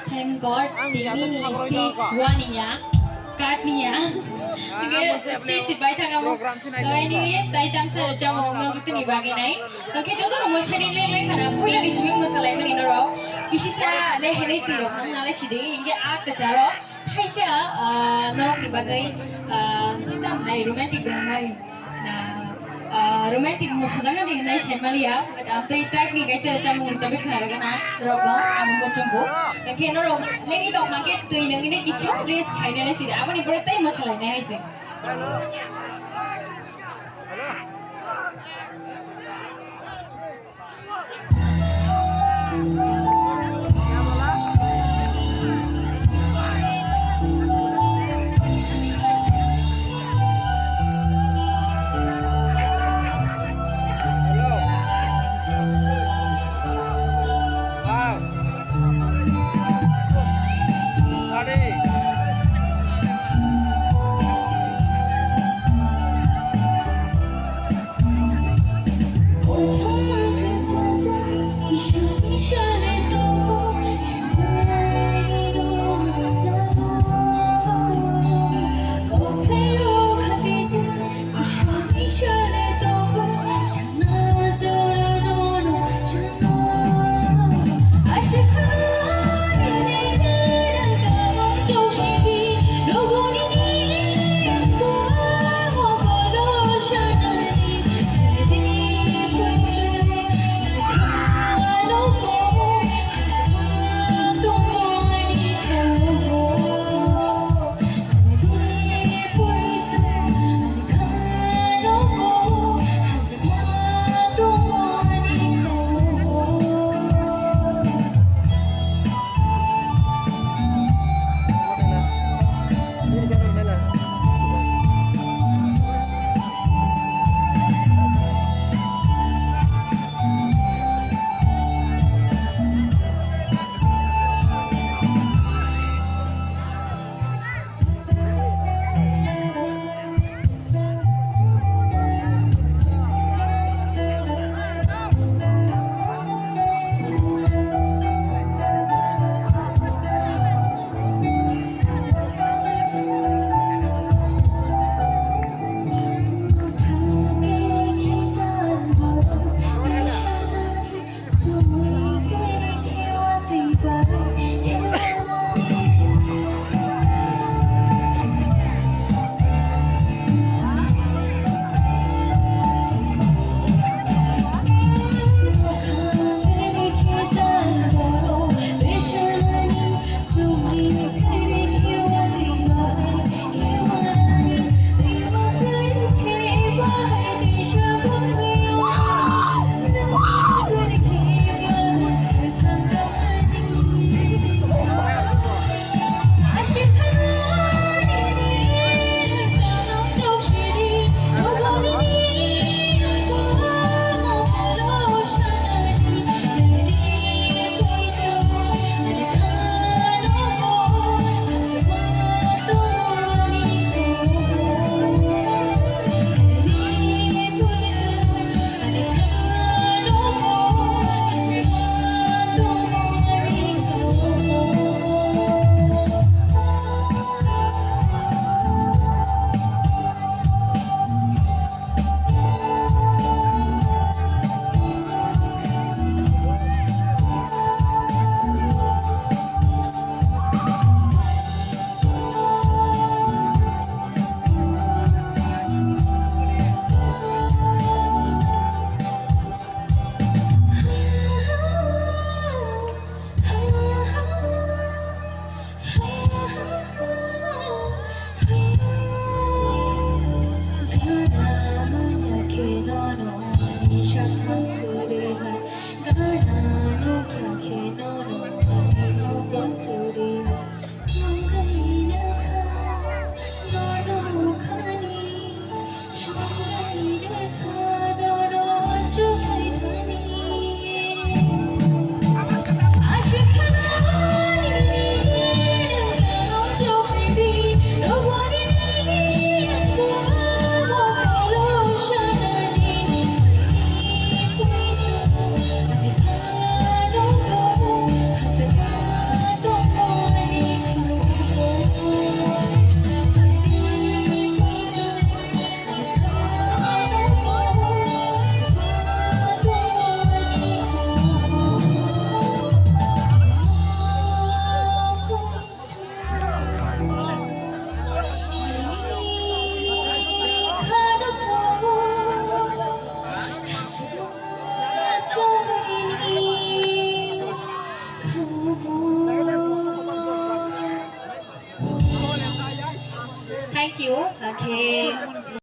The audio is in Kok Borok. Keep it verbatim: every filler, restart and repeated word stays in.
Thank God, tini ni stage one ya, card ni ya. Hingke stage si bai thang amo. Anyways, tai tangsa rwchapmung no bwtwini bagwi nai. Hingke joto no mwsadi le le khana, puila ni simi mwsalai mani norok. Kisisa le hinui twi rok nang nalai sidi, hingke a kwcharo. Thaisa, ah, norokni bagwi, ah, tamni romantic wngnai. Na, ah, romantic mwsajaknani hinwi saimaliya, but ang tei type ni kaisa chamung rwchapwi khwnarwgana norokno, ang muchungo. Hwnkhe norok lengwi tongma khe twi nangwi kisa rest khainani sidi, aboni pore tei mwsalainai hai se. Kio, hakhe.